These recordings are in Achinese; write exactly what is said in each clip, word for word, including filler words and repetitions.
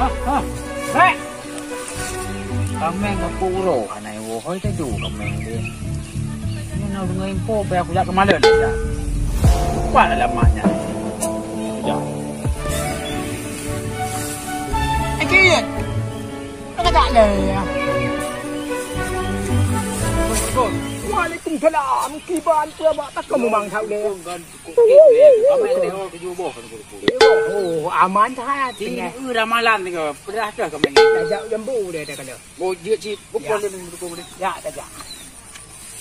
Ha, ha. Rek! Kaméng ka peuet uroe hana iwoe, hôi taju kaméng deh. Nyoe na deungoe info, bèk aku jak keumalon lé, jak. Pat alamat nyan. Jak. Eh, Cik! Ka jak lé, ya. Waalaikumsalam. Kiban peue bak takam memang tau lé. Oh, aman that. Di ramalan ni ke, pedah dah kami ni. Tajak jambu dia, dia kena. Bo, dia cik, bukan dia ni, bukan dia. Ya, tajak.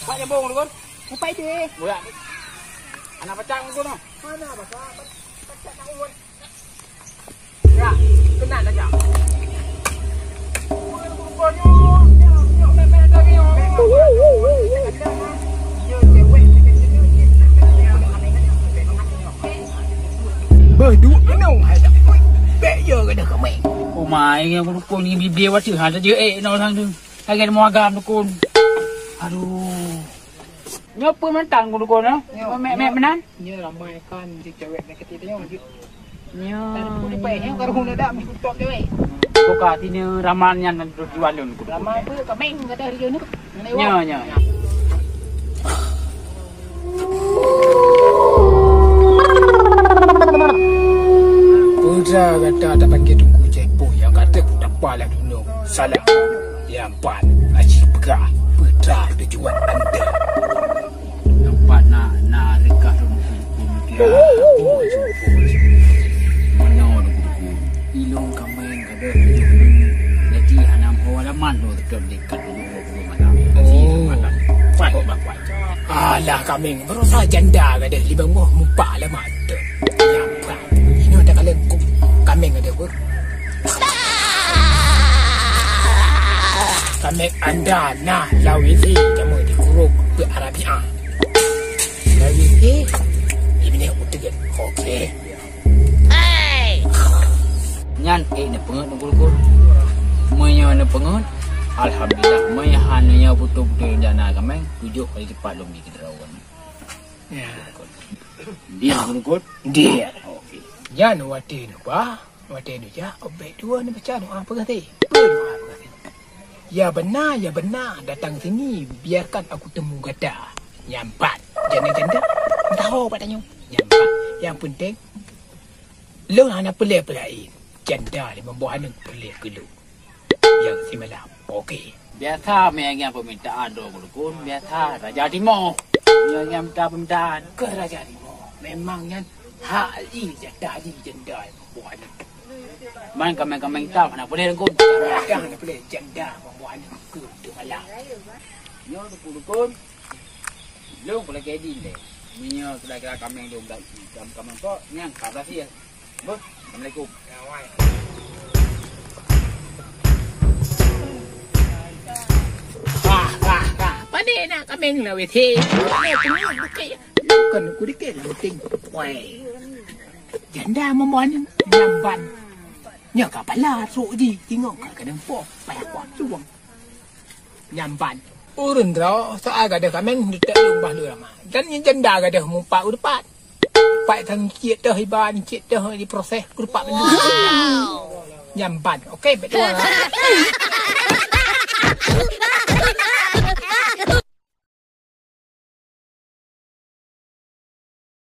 Pak jambu, bukan? Sampai dia. Bukan. Anak pacang, bukan, ah. Mana, Pak? Pacang nak urut. Ya, kena tajak. Beuh, duek keunoe hai dak. Bèk yo gadoh kaméng. Oh, mai, ngon dukon ni bibie watèe ha tajeuet, eh, nong sang tu. Lagèe mau agam dukon. Aduh. Nyoe peue mantong dukon, eh? Nyoe, mek-mek nyoe, meunan? Nyoe ramai kan jeuet cewek nak keuti nyoe. Nyoe. Kan aku lupa, nyoe kan aku nak dak meututup cewek. Buka sini ramal nyan dan tujuan lôn kudu. Ramal peue kaméng gadoh di nyoe. Nyoe, nyoe. Peudra gata tapanggil Teungku Jaipo nyang ka trép tapa lam dunoe. Salah. Nyang pat aci peugah peudra tujuan anda. Nyang pat na, na reukah lôn pun dia. Meunoe Teungku. Ilôn kaméng Jadi hana meuho alamat lôn teutap dekat tujoh uroe pukul malam. Jadi malam. Pat bak kuat. Alah kaméng, barosa janda gadoh limong boh mupa alamat tu. Nyampak. Inoe takalon kaméng gadoh beuh. Kaméng anda nah lawét eh, kamoe dikurung beuh Arabia. Lawét eh, di mana uteuen. Oke. Nyan, eh, neupeungeut Teungku Dukon. Meunyoe neupeungeut, alhamdulillah. Meunyoe hana, nyoe beutôi-beutôi rencana kaméng, tujoh kali lipat lôn bri keu droe. Ya. Dia Teungku Dukon? Dia. Oke. Nyan watèe neuba, watèe neujak, ubé dua neubaca doa peugah teuh. Peue doa peugah teuh? Ya beuna, ya beuna, datang sini, biarkan aku temu gata. Nyampat, janda-janda, entah ho bak tanyoe. Nyampat, nyang peunteng, lôn hana peureulèe peulaén. Janda limong boh aneuk peureulèe keu lôn. Nyang simalam, oke. Biasa meu'en nyan peumintaan droe Teungku Dukon, biasa raja timoh. Nyan nyang minta peumintaan, keu raja timoh. Memang nyan hak jih, jatah jih janda limong boh aneuk. Man kaméng-kaméng tam hana peureulèe Teungku. Kadang hana peureulèe janda limong boh aneuk keu teumalam. Nyoe Teungku Dukon. Lôn peureulèe keu idin lé. Meunyoe kira-kira kaméng lôn bak jih, kaméng kok, nyan ka berhasil. Beuh, assalamualaikum. Wah, wah, wah. Pane na kaméng lawét he. Pane peungeut bukét. Bukan aku dikit lah penting. Wai. Janda limong boh aneuk nyamban. Nyoe ka pala trok jih, tingok ka keudeueng poh, payah kuah cuwang. Nyamban. Ureueng droe, soai gadoh kaméng, deutek lôn bah lôn ramah. Dan nyan janda gadoh mupa u depan. Pat sang cit teuh iban, cit teuh diproses, keurupak mandum. Nyamban. Oke, betul.